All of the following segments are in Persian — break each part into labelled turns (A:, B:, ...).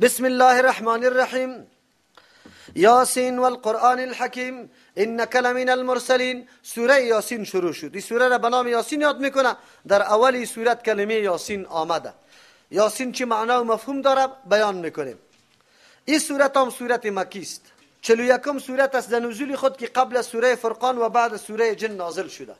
A: بسم الله الرحمن الرحیم. یاسین والقرآن الحکیم انک لمن المرسلین. سوره یاسین شروع شد. این سوره را به نام یاسین یاد میکنه. در اول سورت کلمه یاسین آمده. یاسین چه معنا و مفهوم داره بیان میکنیم. این سورت هم سورت مکی است. 41 سورت است در نزول خود که قبل سوره فرقان و بعد سوره جن نازل شده.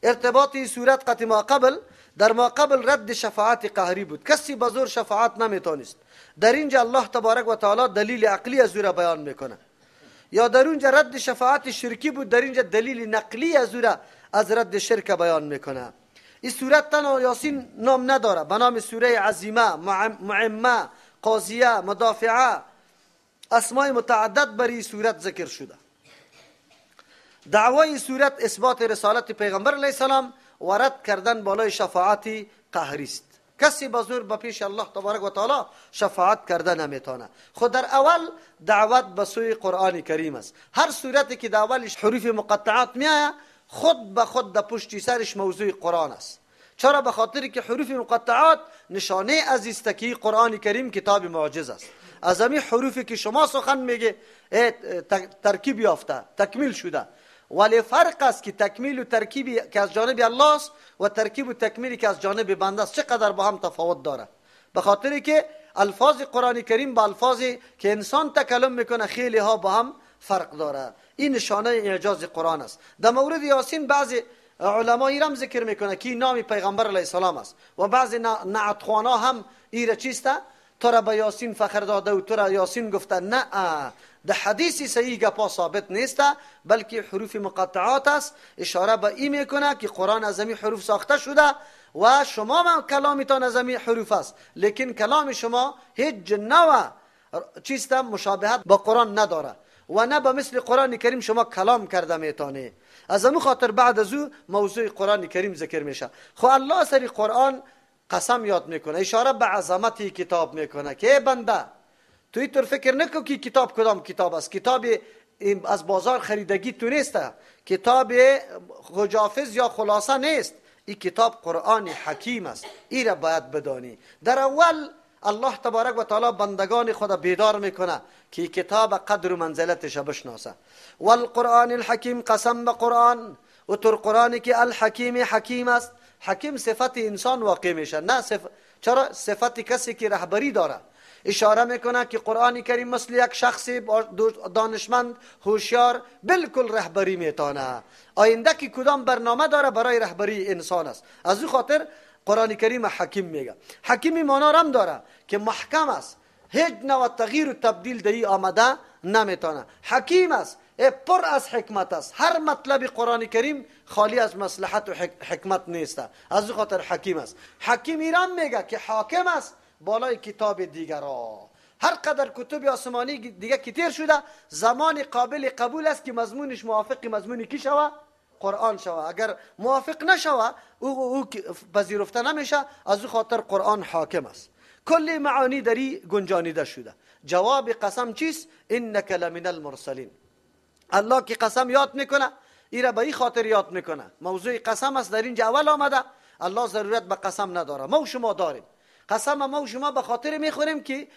A: ارتباط این سورت قط ما قبل، در ما قبل رد شفاعت قهری بود، کسی به زور شفاعت نمیتونست. در اینجا الله تبارک و تعالی دلیل عقلی از او را بیان میکنه. یا در اونجا رد شفاعت شرکی بود، در اینجا دلیل نقلی از او را از رد شرک بیان میکنه. این سورت تنها یاسین نام نداره، به نام سوره عظیمه، معمه، قاضیه، مدافعه، اسمای متعدد بر این سورت ذکر شده. دعوای سورت اثبات رسالت پیغمبر علیه السلام و رد کردن بالای شفاعت قهری است. کسی به زور به پیش الله تبارک و تعالی شفاعت کرده نمیتونه. خود در اول دعوت به سوی قرآن کریم است. هر سورتی که در اولش حروف مقطعات میآید، خود به خود در پشت سرش موضوع قرآن است. چرا؟ به خاطر که حروف مقطعات نشانه از است که قرآن کریم کتاب معجز است. از همین حروفی که شما سخن میگه ترکیب یافته، تکمیل شده. ولی فرق است که تکمیل و ترکیبی که از جانب الله است و ترکیب و تکمیلی که از جانب بنده است چقدر با هم تفاوت داره. به خاطر که الفاظ قرآن کریم با الفاظی که انسان تکلم میکنه خیلی ها با هم فرق داره. این نشانه اعجاز قرآن است. در مورد یاسین بعضی علمای رم ذکر میکنه که نام پیغمبر علیه السلام است و بعضی نعتخوانا هم ایره چیسته تو را به یاسین فخر داده و تو را یاسین گفته. نه، در حدیث صحیح گپا ثابت نیست، بلکه حروف مقطعات است. اشاره به این میکنه که قرآن از همین حروف ساخته شده و شما هم کلامتان از همین حروف است، لیکن کلام شما هیچ نوع چیست مشابهت با قرآن نداره و نه به مثل قرآن کریم شما کلام کرده میتونه. از همین خاطر بعد از او موضوع قرآن کریم ذکر میشه. خب الله سری قرآن قسم یاد میکنه، اشاره به عظمت کتاب میکنه که بنده تو اینطور فکر نکن که کتاب کدام کتاب است، کتاب از بازار خریدگی تو نیست، کتاب خجافز یا خلاصه نیست، این کتاب قرآن حکیم است، این را باید بدانی. در اول الله تبارک و تعالی بندگان خود بیدار میکنه که کتاب قدر و منزلتش بشناسه. والقرآن الحکیم، قسم به قرآن و تر قرآنی که الحکیم حکیم است. حکیم صفت انسان واقع میشه، نه چرا صفت کسی که رهبری داره. اشاره میکنه که قرآن کریم مثل یک شخص دانشمند هوشیار بالکل رهبری میتونه. آینده که کدام برنامه داره برای رهبری انسان است. از او خاطر قرآن کریم حکیم میگه. حکیمی معنا رم داره که محکم است، هیچ نوع تغییر و تبدیل دهی آمده نمیتونه. حکیم است، پر از حکمت است. هر مطلب قرآن کریم خالی از مصلحت و حکمت نیست. از او خاطر حکیم است. حکیم ایران میگه که حاکم است بالای کتاب دیگرا. هر قدر کتب آسمانی دیگه که تیر شده، زمان قابل قبول است که مضمونش موافق مضمون کی شوه؟ قرآن شوه. اگر موافق نشوه او پذیرفته نمیشه. از او خاطر قرآن حاکم است. کل معانی دری گنجانیده شده. جواب قسم چیست؟ انک لمن المرسلین. الله که قسم یاد میکنه، ایره به این خاطر یاد میکنه. موضوع قسم است در اینجا اول آمده. الله ضرورت به قسم نداره، ما و شما داریم. قسم ما و شما به خاطر میخوریم که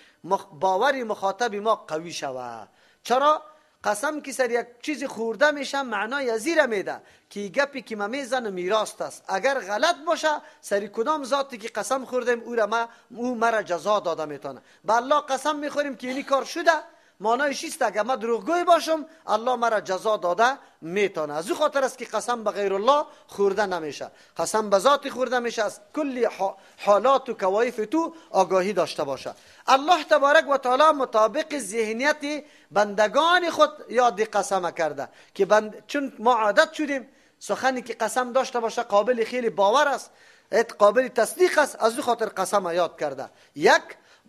A: باور مخاطب ما قوی شوه. چرا؟ قسم که سر یک چیز خورده میشه معنای ازیره میده که گپی که ما میزنم میراست است. اگر غلط باشه سر کدام ذاتی که قسم خوردیم او را ما او مرا جزا داده میتونه. به الله قسم میخوریم که اینی کار شده، معنایش است اگر ما دروغگوی باشم الله مرا جزا داده میتونه. از او خاطر است که قسم به غیر الله خورده نمیشه، قسم به ذات خورده میشه. از کل حالات و کوایف تو آگاهی داشته باشه. الله تبارک و تعالی مطابق ذهنیت بندگان خود یاد قسم کرده که چون ما عادت شدیم سخنی که قسم داشته باشه قابل خیلی باور است، قابل تصدیق است. از او خاطر قسم یاد کرده. یک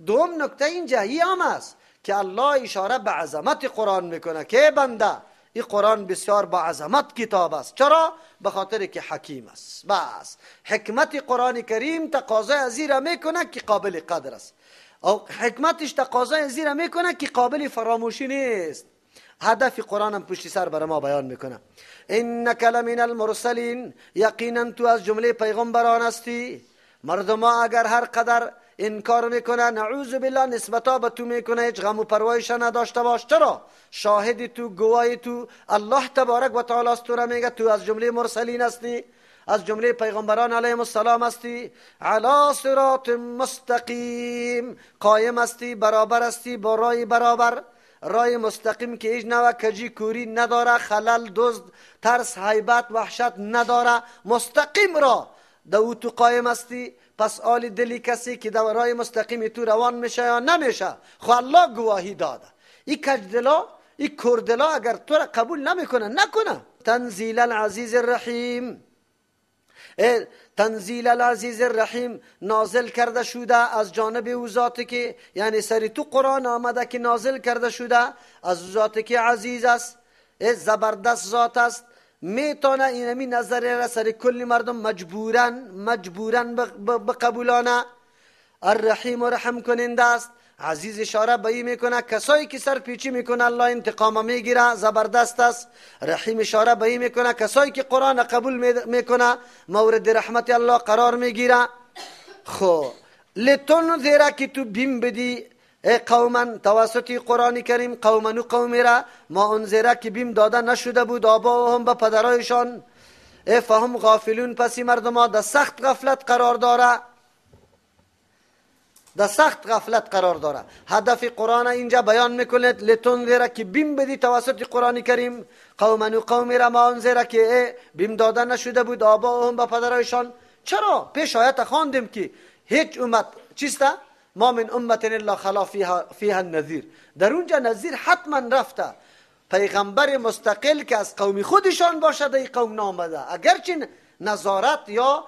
A: دوم نکته اینجا هم است که الله اشاره به عظمت قرآن میکنه که بنده این قرآن بسیار با عظمت کتاب است. چرا؟ به خاطر که حکیم است. بس حکمت قرآن کریم تقاضای از این را میکنه که قابل قدر است. او حکمتش تقاضای از این را میکنه که قابل فراموشی نیست. هدف قرآن هم پشت سر برای ما بیان میکنه. انک لمن المرسلین، یقینا تو از جمله پیغمبران هستی. مردم اگر هر قدر انکار میکنه، نعوذ بالله نسبتا به تو میکنه، هیچ غم و پروایش نداشته باش. چرا؟ شاهد تو، گواه تو الله تبارک و تعالی است. تو را میگه تو از جمله مرسلین هستی، از جمله پیغمبران علیهم السلام هستی. علی صراط مستقیم، قایم هستی، برابر هستی، با رای برابر، رای مستقیم که هیچ نوع کجی کوری نداره، خلل، دزد، ترس، هیبت، وحشت نداره، مستقیم را دو تو قایم هستی. پس آل دلی کسی که در رای مستقیم تو روان میشه یا نمیشه، خو الله گواهی داده. این کج دلا، این کردلا اگر تو را قبول نمیکنه نکنه. تنزیل العزیز الرحیم، تنزیل العزیز الرحیم، نازل کرده شده از جانب او ذاتی که، یعنی سری تو قرآن آمده که نازل کرده شده از ذاتی که عزیز است، زبردست ذات است، میتونه اینمی نظریه را سر کل مردم مجبورا بقبولانه. الرحیم و رحم کننده است. عزیز اشاره به این میکنه کسایی که سر پیچی میکنه الله انتقام میگیره، زبردست است. رحیم اشاره به این میکنه کسایی که قرآن قبول میکنه مورد رحمت الله قرار میگیره. خب لتنذر که تو بیم بدی قوما توسط قرآن کریم، قوما و قومی را، ما انذره که بیم داده نشده بود آباهم به پدرایشان، فهم غافلون، پسی مردم ها در سخت غفلت قرار داره، در سخت غفلت قرار داره. هدف قرآن اینجا بیان میکند لتنذر که بیم بدی توسط قرآن کریم قوما و قومی را، ما انذره که بیم داده نشده بود آباهم به پدرایشان. چرا؟ پیش آیت خواندیم که هیچ امت چیسته؟ ما من امت الا خلا فیها النذیر. در اونجا نذیر حتما رفته، پیغمبر مستقل که از قوم خودشان باشد ای قوم نامده، اگرچه نظارت یا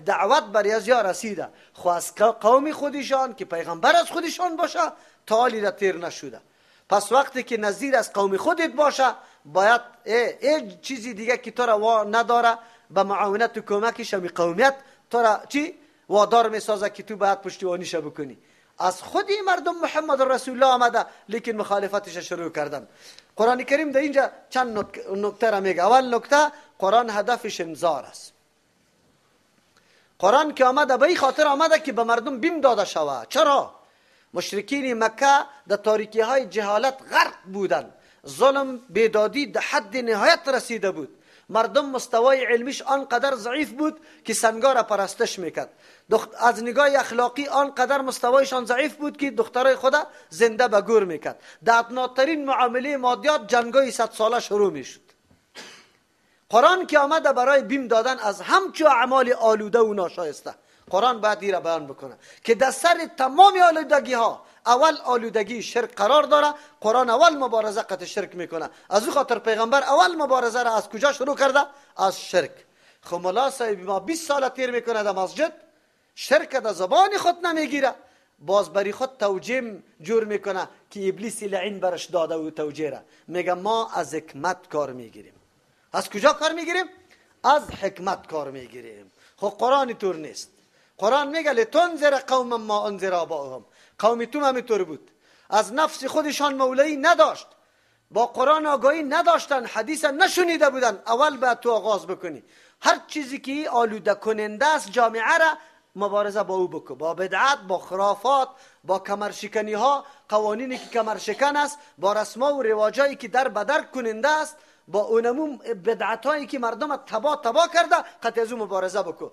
A: دعوت بر از یا رسیده، خو از قوم خودشان که پیغمبر از خودشان باشه تالی را تیر نشده. پس وقتی که نذیر از قوم خودت باشه باید ای چیزی دیگه که تو را وا نداره به معاونت و کمکش همی قومیت تو را چی وادار میسازه که تو باید پشتیبانیش بکنی. از خودی مردم محمد رسول الله آمده، لیکن مخالفتش شروع کردن. قرآن کریم در اینجا چند نکته را میگه. اول نکته، قرآن هدفش انذار است. قرآن که آمده به این خاطر آمده که به مردم بیم داده شود. چرا؟ مشرکین مکه در تاریکی های جهالت غرق بودند، ظلم، بیدادی در حد نهایت رسیده بود، مردم مستوای علمیش آنقدر ضعیف بود که سنگا را پرستش میکرد، از نگاه اخلاقی آنقدر مستوایشان ضعیف بود که دخترای خود زنده به گور میکرد. دردناکترین معامله مادیات جنگای 100 ساله شروع میشد. قرآن که آمده برای بیم دادن از همچو اعمال آلوده و ناشایسته، قرآن باید این را بیان بکنه که در سر تمام آلودگی ها اول آلودگی شرک قرار داره. قرآن اول مبارزه قط شرک میکنه. از او خاطر پیغمبر اول مبارزه را از کجا شروع کرده؟ از شرک. خب ملا صاحب ما 20 سال تیر میکنه در مسجد، شرک در زبان خود نمیگیره، باز بری خود توجیه جور میکنه که ابلیس لعین برش داده و توجیه را میگه ما از حکمت کار میگیریم. از کجا کار میگیریم؟ از حکمت کار میگیریم. خب قرآن طور نیست. قرآن میگه لتنذر قوما ما انذر آباؤهم. قوم تو همینطور بود، از نفس خودشان مولایی نداشت، با قرآن آگاهی نداشتن، حدیث نشنیده بودن. اول باید تو آغاز بکنی. هر چیزی که آلوده کننده است جامعه را مبارزه با او بکن، با بدعت، با خرافات، با کمرشکنی ها، قوانینی که کمرشکن است، با رسما و رواجایی که در بدر کننده است، با اونمون بدعت هایی که مردم تبا تبا کرده، قطع از او مبارزه بکن.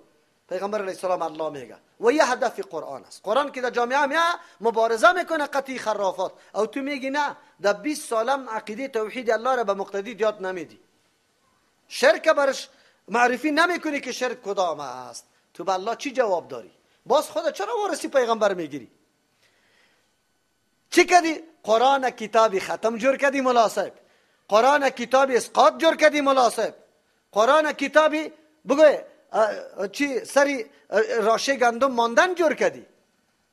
A: پیغمبر علیه السلام الله میگه و یه هدف قرآن است. قرآن که در جامعه میه مبارزه میکنه قطعی خرافات، او تو میگی نه، در 20 سالم عقیده توحید الله را به مقتدی یاد نمیدی، شرک برش معرفی نمیکنی که شرک کدام است. تو به الله چی جواب داری؟ باز خدا چرا وارسی پیغمبر میگیری؟ چی کدی؟ قرآن کتابی ختم جور کدی ملا صاحب، قرآن کتابی اسقاط جور کدی ملا صاحب، قرآن کتابی بگو چی سری راشه گندم ماندن جور کدی.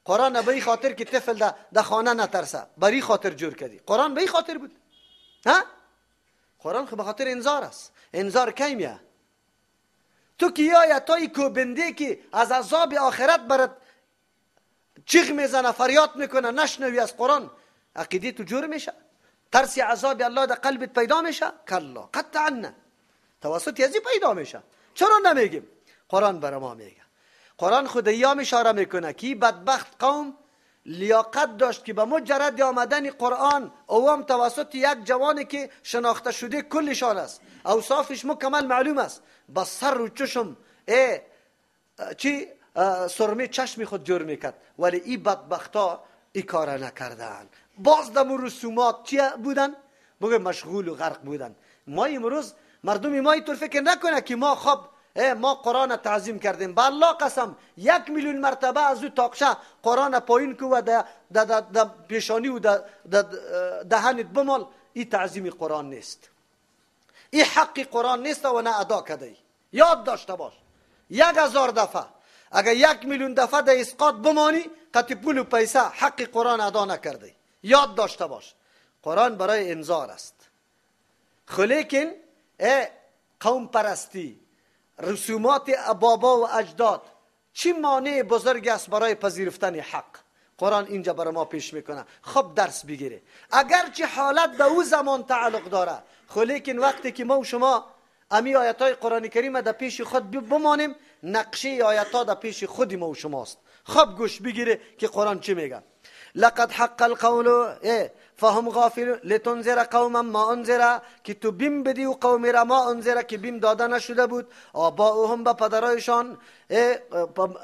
A: قرآن به این خاطر که طفل ده خانه نترسه، بری خاطر جور کدی. قرآن به این خاطر بود. ها؟ قرآن خب به خاطر انذار است. انذار کی میه؟ تو که آیتای کوبنده که از عذاب آخرت برات چیغ میزنه، فریاد میکنه، نشنوی از قرآن، عقیده تو جور میشه، ترس عذاب الله در قلبت پیدا میشه؟ کلا، قطعا نه، توسط ازی پیدا میشه. چرا نمیگیم؟ قرآن برای ما میگه. قرآن خود ایام اشاره میکنه که بدبخت قوم لیاقت داشت که به مجرد آمدن قرآن اوام توسط یک جوانی که شناخته شده کلشان است، اوصافش مکمل معلوم است، با سر و چشم چی سرمه چشم خود جور میکرد، ولی ای بدبختا ای کار نکردن. باز دم رسومات چی بودن؟ بگه مشغول و غرق بودن. ما امروز مردم ما اینطور فکر نکنه که ما خب ما قرآن تعظیم کردیم. به الله قسم 1 میلیون مرتبه از او تاقشه قرآن پایین کو و ده پیشانی و ده دهنت بمال، این تعظیم قرآن نیست، این حق قرآن نیست و نه ادا کرده. یاد داشته باش 1000 دفعه اگر 1 میلیون دفعه در اسقاط بمانی قطع پول و پیسه حق قرآن ادا نکرده. یاد داشته باش قرآن برای انذار است. خلیکن قوم پرستی، رسومات بابا و اجداد چی مانع بزرگ است برای پذیرفتن حق. قرآن اینجا برای ما پیش میکنه خب درس بگیره، اگرچه حالت به او زمان تعلق داره، خب لیکن وقتی که ما و شما امی آیت های قرآن کریم در پیش خود بمانیم، نقشه آیت ها در پیش خود ما و شماست. خب گوش بگیره که قرآن چی میگه. لقد حق القول فهم غافل لتنذر قوما ما انذر، که تو بیم بدی و قومی را ما انذر که بیم داده نشده بود، آباؤهم به پدرایشان،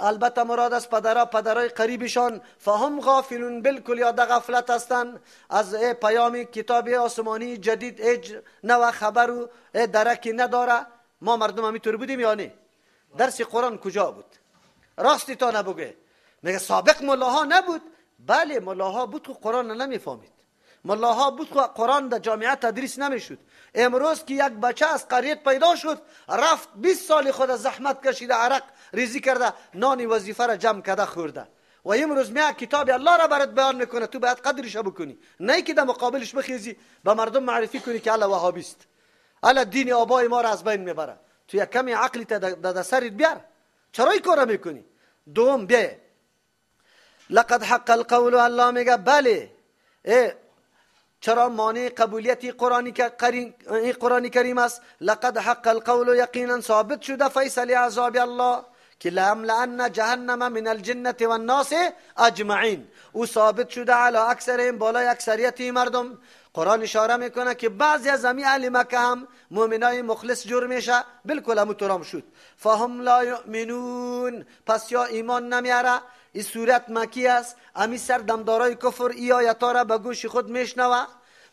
A: البته مراد از پدرا پدرای قریبشان، فهم غافلون بالکل یا در غفلت هستند از پیام کتاب آسمانی جدید، هیچ نوع خبر و درکی نداره. ما مردم همینطور بودیم یا نه؟ درس قرآن کجا بود؟ راستی تا نبگه میگه سابق ملاها نبود. بله ملاها بود که قرآن نمیفهمید، ملاها بود که قرآن در جامعه تدریس نمیشد. امروز که یک بچه از قریت پیدا شد، رفت 20 سال خود زحمت کشیده، عرق ریزی کرده، نان وظیفه را جمع کرده خورده و امروز میاد کتاب الله را برات بیان میکنه، تو باید قدرش بکنی، نه که در مقابلش بخیزی به مردم معرفی کنی که الله وهابی است، الله دین آبای ما را از بین میبره. تو یک کمی عقلی در سرت بیار، چرا این کارا میکنی؟ دوم بیا لقد حق القول، الله میگه بله چرا مانع قبولیت قرآن کریم است؟ لقد حق القول یقینا ثابت شده فیصل عذاب الله که لأملأن جهنم من الجنة والناس اجمعین، او ثابت شده علی اکثرهم بالای اکثریت مردم. قرآن اشاره میکنه که بعضی از امی اهل مکه هم مؤمنای مخلص جور میشه، بالکل همو ترام شد. فهم لا یؤمنون، پس یا ایمان نمیاره. این سورت مکی است، امی سردمدارای کفر ای آیتا را به گوش خود میشنوه،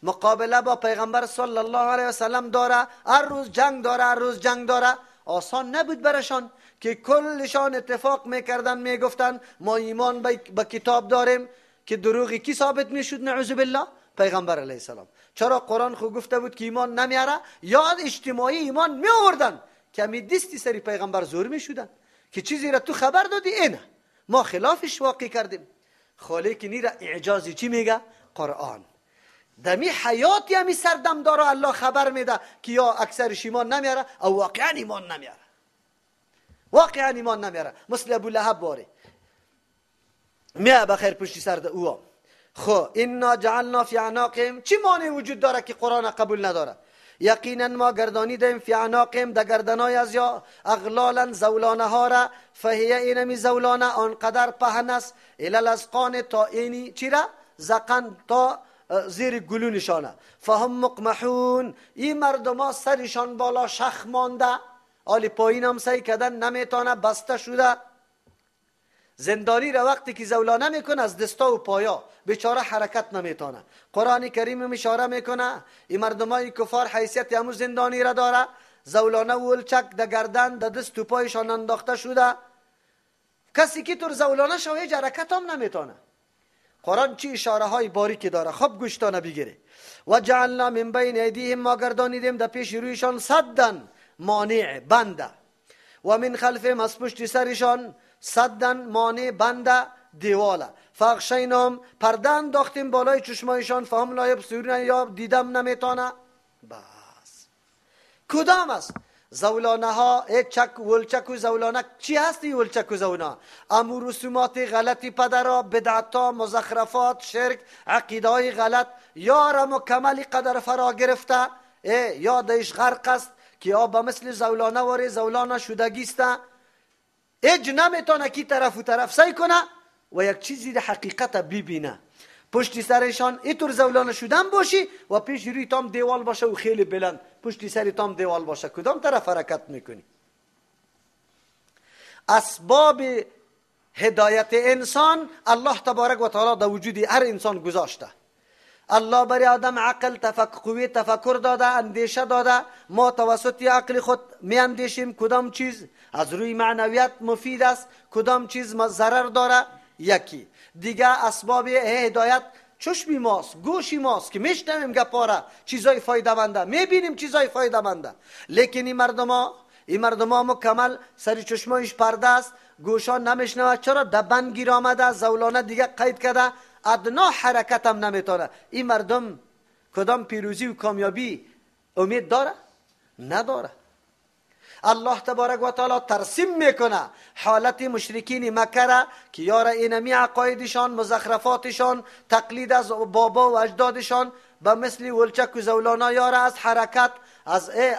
A: مقابله با پیغمبر صلی الله علیه وسلم داره، هر روز جنگ داره، هر روز جنگ داره. آسان نبود برشان که کلشان اتفاق میکردن میگفتن ما ایمان به کتاب داریم، که دروغی کی ثابت میشد؟ نعوذ بالله پیغمبر علیه السلام. چرا قرآن خو گفته بود که ایمان نمیاره؟ یا اجتماعی ایمان می آوردن که می دستی سری پیغمبر زور میشدن که چیزی را تو خبر دادی اینه ما خلافش واقع کردیم. خالی که نیره اعجازی چی میگه قرآن؟ دمی حیاتی همی سردم داره الله خبر میده که یا اکثرش ایمان نمیاره او واقعا ایمان نمیاره، واقعا ایمان نمیاره. مثل ابو لهب باره میا بخیر پشتی سر او. خو انا جعلنا فی اعناقهم، چی مانع وجود داره که قرآن قبول نداره؟ یقینا ما گردانیدیم فی اعناقهم در گردنای از یا اغلالا زولانه ها را، فهی اینمی زولانه آنقدر پهن است الی الاذقان تا اینی چی را زقن تا زیر گلونشانه. فهم مقمحون، این مردما سرشان بالا شخ مانده، آلی پایین هم سعی کردن نمیتانه، بسته شده. زندانی را وقتی که زولانه میکنه از دستا و پایا بیچاره حرکت نمیتانه. قرآن کریم اشاره میکنه این مردمای کفار حیثیت همو زندانی را داره، زولانه و ولچک در گردن در دست و پایشان انداخته شده. کسی که تر زولانه شوه هیچ حرکت هم نمیتانه. قرآن چی اشاره های باریکی داره، خب گوشتانه بگیره. و جعلنا من بین ایدیهم، ما گردانیدیم در پیش رویشان سدن مانع بنده، و من خلفهم از پشت سرشان سدن مانع بنده دیواله. فاغشیناهم پرده انداختیم بالای چشمایشان، فهم لا یبصرون یا دیدم نمیتانه. بس کدام است زولانه ها؟ چک ولچک و زولانه چی هستی؟ ولچک و زولانه امو رسومات غلطی پدرا، بدعتا، مزخرفات، شرک، عقیده های غلط یا را مکملی قدر فرا گرفته، یا دیش غرق است که یا به مثل زولانه واری زولانه شدگیسته هیچ نمیتونه کی طرف و طرف سعی کنه و یک چیزی در حقیقت ببینه. پشتی سرشان اینطور زولانه شدن باشی و پیش روی تام دیوال باشه و خیلی بلند پشتی سر تام دیوال باشه، کدام طرف حرکت میکنی؟ اسباب هدایت انسان الله تبارک و تعالی در وجود هر انسان گذاشته. الله برای آدم عقل، قوه تفکر داده، اندیشه داده. ما توسط عقل خود می اندیشیم کدام چیز از روی معنویت مفید است، کدام چیز ضرر داره. یکی دیگه اسباب هدایت چشمی ماست، گوشی ماست که میشنویم گپاره چیزای فایده منده، میبینیم چیزای فایده منده. لیکن این مردما مکمل سری چشمایش پرده است، گوشان نمیشنوه. چرا؟ دبن گیر آمده، زولانه دیگه قید کرده، ادنا حرکت هم نمیتونه. این مردم کدام پیروزی و کامیابی امید داره؟ نداره. الله تبارک و تعالی ترسیم میکنه حالت مشرکین مکه را که یار اینمی عقایدشان، مزخرفاتشان، تقلید از بابا و اجدادشان به مثل ولچک و زولانا، یار از حرکت،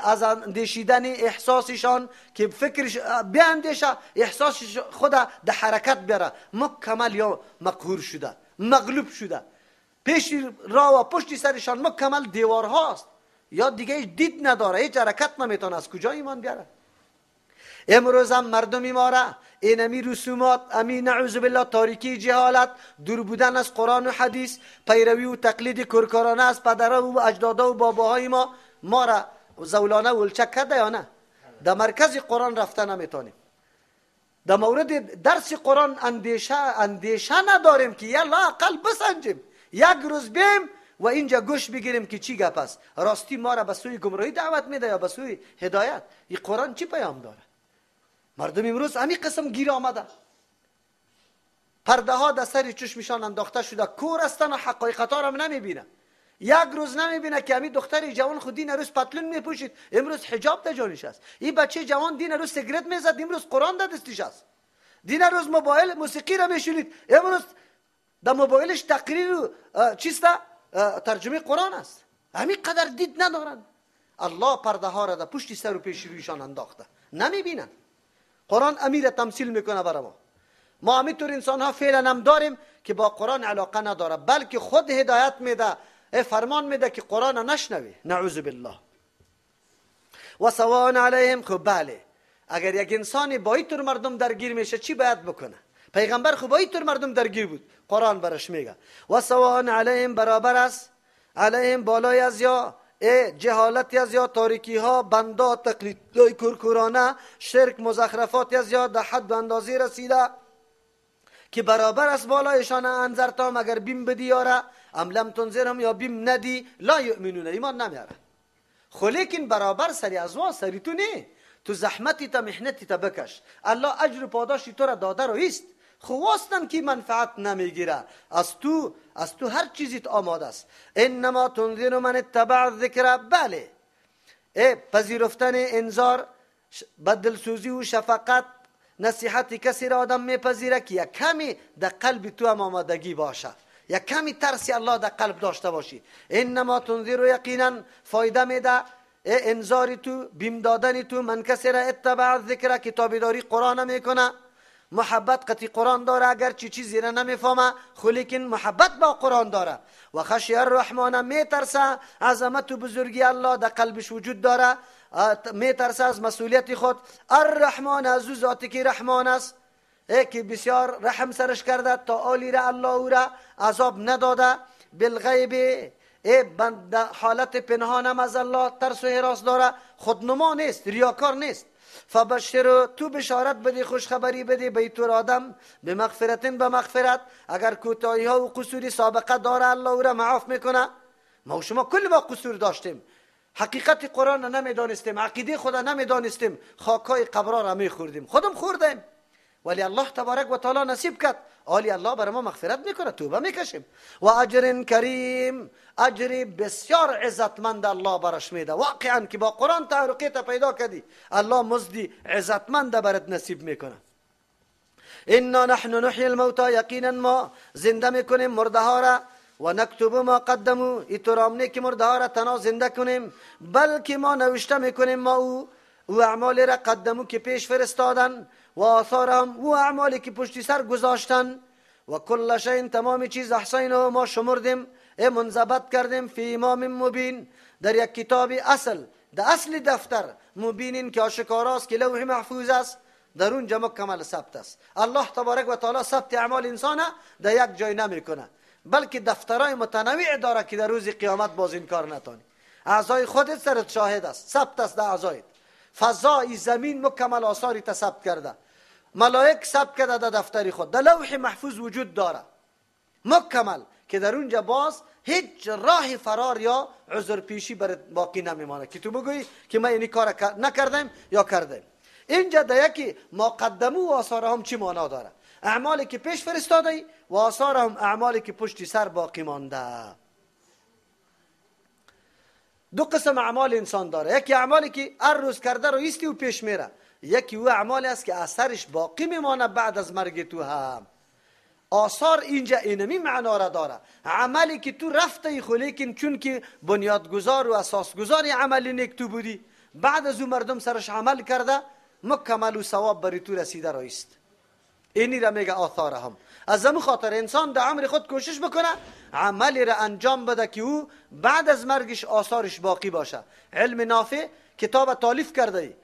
A: از اندیشیدن احساسشان که فکرش بیاندیشه، احساسش خود در حرکت بیاره، مکمل یا مقهور شده، مغلوب شده. پیش را و پشت سرشان مکمل دیوارهاست، یا دیگه هیچ دید نداره، هیچ حرکت نمیتونه، از کجا ایمان بیاره؟ امروز هم مردمی ما را اینمی رسومات، امی نعوذ بالله تاریکی جهالت، دور بودن از قرآن و حدیث، پیروی و تقلید کرکارانه از پدرها و اجدادها و باباهای ما، ما را زولانه ولچک کرده یا نه؟ در مرکز قرآن رفته نمیتونیم، در مورد درس قرآن اندیشه نداریم که یه لااقل بسنجیم، یک روز بیم و اینجا گوش بگیریم که چی گپ است. راستی ما را به سوی گمراهی دعوت میده یا به سوی هدایت؟ این قرآن چی پیام داره؟ مردم امروز همین قسم گیر آمده، پرده ها در سر چشمشان انداخته شده، کور هستن و حقایقت ها را نمیبینه. یک روز نمیبینه که همین دختر جوان خود دین روز پتلون میپوشید، امروز حجاب در جانش است. این بچه جوان دین روز سیگرت میزد، امروز قرآن در دستش است. دین روز موبایل موسیقی را میشنید، امروز در موبایلش تقریر و چیست ترجمه قرآن است. همین قدر دید ندارن. الله پرده ها را در پشت سر و پیش رویشان انداخته، نمیبینن. قرآن امیر تمثیل میکنه برای ما. ما همینطور انسان ها فعلا هم داریم که با قرآن علاقه نداره، بلکه خود هدایت میده، فرمان میده که قرآن نشنوی، نعوذ بالله. و سواء علیهم. خب بله، اگر یک انسانی با اینطور مردم درگیر میشه چی باید بکنه؟ پیغمبر خب با اینطور مردم درگیر بود، قرآن برش میگه و سواء علیهم، برابر است، علیهم بالای از یا جهالت از یا تاریکی ها، بندا، تقلیدهای کورکورانه، شرک، مزخرفات از یا در حد و اندازه رسیده که برابر است بالایشان. انذرتهم، اگر بیم بدی یاره، ام لم تنذرهم، یا بیم ندی، لا یؤمنون، ایمان نمیاره. خو لیکن برابر سری از وا سری تو نه، تو زحمتی تا محنتی تا بکش، الله اجر و پاداشی تو را داده رو ایست. خو واستن که منفعت نمیگیره از تو، از تو هر چیزی آماده است. انما تنذر من اتبع الذکر. بله، پذیرفتن انذار، بدلسوزی و شفقت، نصیحت کسی را آدم میپذیره که یک کمی در قلب تو هم آمادگی باشه، یک کمی ترسی الله در قلب داشته باشی. انما تنذر یقینا فایده میده انذار تو، بیم دادن تو، من کسی را اتبع الذکر، کتابداری قرآن میکنه، محبت قطعی قرآن داره، اگر چی چیزی را نمیفهمه خو لیکن محبت با قرآن داره. و خشی الرحمن، میترسه عظمت و بزرگی الله در قلبش وجود داره، میترسه از مسئولیت خود. الرحمن، از او ذاتی که رحمان است، که بسیار رحم سرش کرده تا آلی را الله او را عذاب نداده. بالغیب، حالت پنهانم از الله ترس و هراس داره، خودنما نیست، ریاکار نیست. فبشر، تو بشارت بدی، خوشخبری بدی به طور آدم، به مغفرتن، به مغفرت. اگر کوتاهی ها و قصوری سابقه داره الله او را معاف میکنه. ما و شما کل ما قصور داشتیم، حقیقت قرآن را نمیدانستیم، عقیده خدا نمیدانستیم، خاکای قبرها را میخوردیم، خودم خوردیم، ولی الله تبارک و تعالی نصیب کرد. آلی الله بر ما مغفرت میکنه، توبه میکشیم. و اجر کریم، اجر بسیار عزتمند الله برش میده. واقعا که با قرآن تعلقیت پیدا کردی، الله مزدی عزتمند برات نصیب میکنه. انا نحن نحیی الموتی، یقینا ما زنده میکنیم مرده ها را، و نکتب ما قدمو، ایترام نه که مرده ها را تنها زنده کنیم، بلکه ما نوشته میکنیم ما او اعمال را قدمو که پیش فرستادن. و آثارهم و اعمالی که پشتی سر گذاشتن. و کل شیء تمام چیز احصیناه ما شمردیم، منضبط کردیم، فی امام مبین در یک کتاب اصل، در اصل دفتر مبینین که آشکاراست که لوح محفوظ است، در اونجا مکمل ثبت است. الله تبارک و تعالی ثبت اعمال انسان در یک جای نمیکنه، بلکه دفترهای متنوع داره که در روز قیامت باز این کار نتانی. اعضای خودت سرت شاهد است، ثبت است در اعضایت. فضای زمین مکمل آثاری ثبت کرده، ملائک ثبت کرده در دفتر خود، در لوح محفوظ وجود داره مکمل، که در اونجا باز هیچ راه فرار یا عذر پیشی بر باقی نمیمانه که تو بگویی که ما این کار نکردیم یا کردیم. اینجا در یکی ما قدمو و آثارهم چی معنا داره؟ اعمالی که پیش فرستاده و آثارهم اعمالی که پشت سر باقی مانده. دو قسم اعمال انسان داره، یکی اعمالی که هر روز کرده رو ایستی و پیش میره، یکی او اعمالی است که اثرش باقی میمانه بعد از مرگ تو هم. آثار اینجا اینمی معنا را داره، عملی که تو رفته خو لیکن چون که بنیادگذار و اساسگذار عمل نیک تو بودی، بعد از او مردم سرش عمل کرده مکمل و ثواب بری تو رسیده رایست. اینی را میگه آثار هم. از همون خاطر انسان در عمر خود کوشش بکنه عملی را انجام بده که او بعد از مرگش آثارش باقی باشه. علم نافع کتاب تالیف کرده ای،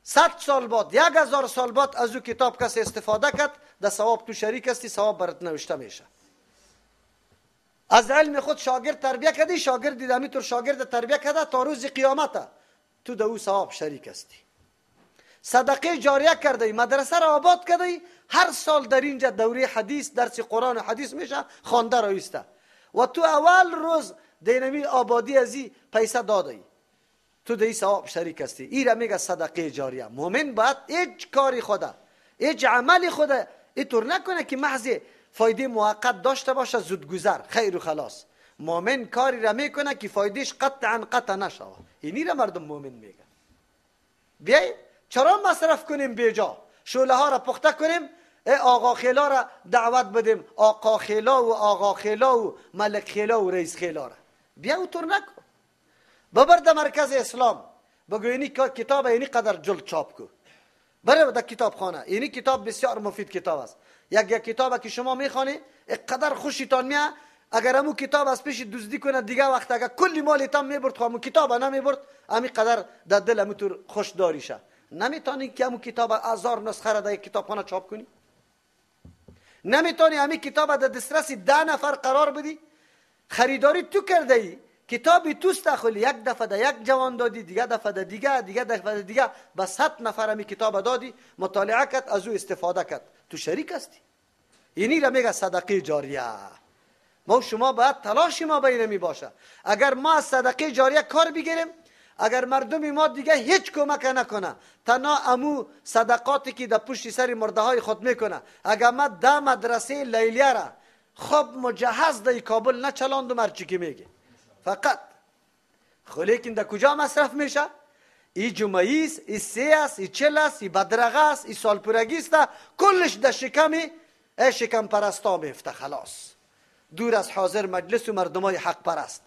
A: 100 سال بعد 1000 سال بعد از او کتاب کسی استفاده کرد، در ثواب تو شریک هستی، ثواب برات نوشته میشه. از علم خود شاگرد تربیه کردی، شاگرد دیده همینطور شاگرد تربیه کرده تا روز قیامت تو در او ثواب شریک هستی. صدقه جاریه کرده ای، مدرسه را آباد کرده ای، هر سال در اینجا دوره حدیث، درس قرآن و حدیث میشه خوانده رایسته و تو اول روز دینمی آبادی ازی پیسه داده ای، تو در ثواب شریک هستی. ای را میگه صدقه جاریه. مؤمن باید هیچ کاری خوده، هیچ عملی خوده اینطور نکنه که محض فایده موقت داشته باشه زودگذر خیر و خلاص. مؤمن کاری را میکنه که فایدهش قطعا قطع نشوه. اینی را مردم مؤمن میگه. بیای چرا مصرف کنیم بیجا، شعله ها را پخته کنیم، آقا خیلا را دعوت بدیم، آقا خیلا و آقا خیلا و ملک خیلا و رئیس خیلا را. بیا اونطور نکن، ببر در مرکز اسلام بگو اینی کتاب اینی قدر جلد چاپ کو، بره در کتابخانه. اینی کتاب بسیار مفید کتاب است. یک کتاب که شما میخوانی اینقدر خوشتان میاد، اگر امو کتاب از پیش دزدی کنه دیگه وقت اگر کلی مالتان میبرد خو امو کتاب نمیبرد، امی قدر در دل امو طور خوش داریشه. نمیتونی که امو کتاب 1000 نسخه را در کتابخانه چاپ کنی، نمیتونی امی کتاب در دسترس 10 نفر قرار بدی. خریداری تو کرده ای، کتابی توست، خلی یک دفعه ده یک جوان دادی، دیگه دفعه ده دیگه، دیگه دفعه ده دیگه، به 100 نفر همی کتاب دادی، مطالعه کرد، از او استفاده کرد، تو شریک هستی. اینی را میگه صدقه جاریه. ما شما باید تلاش ما بین می باشه. اگر ما از صدقه جاریه کار بگیریم، اگر مردم ما دیگه هیچ کمک نکنه، تنها امو صدقاتی که در پشت سر مرده های خود میکنه، اگر ما 10 مدرسه لیلیه را خب مجهز در کابل نچلاندم هرچی که میگه فقط، خو لیکن در کجا مصرف میشه؟ ای جمعه است، ای سه است، ای چل است، ای بدرغه است، ای سالپورگی است، کلش در شکم ای شکم پرستا میفته. خلاص دور از حاضر مجلس و مردمای حق پرست.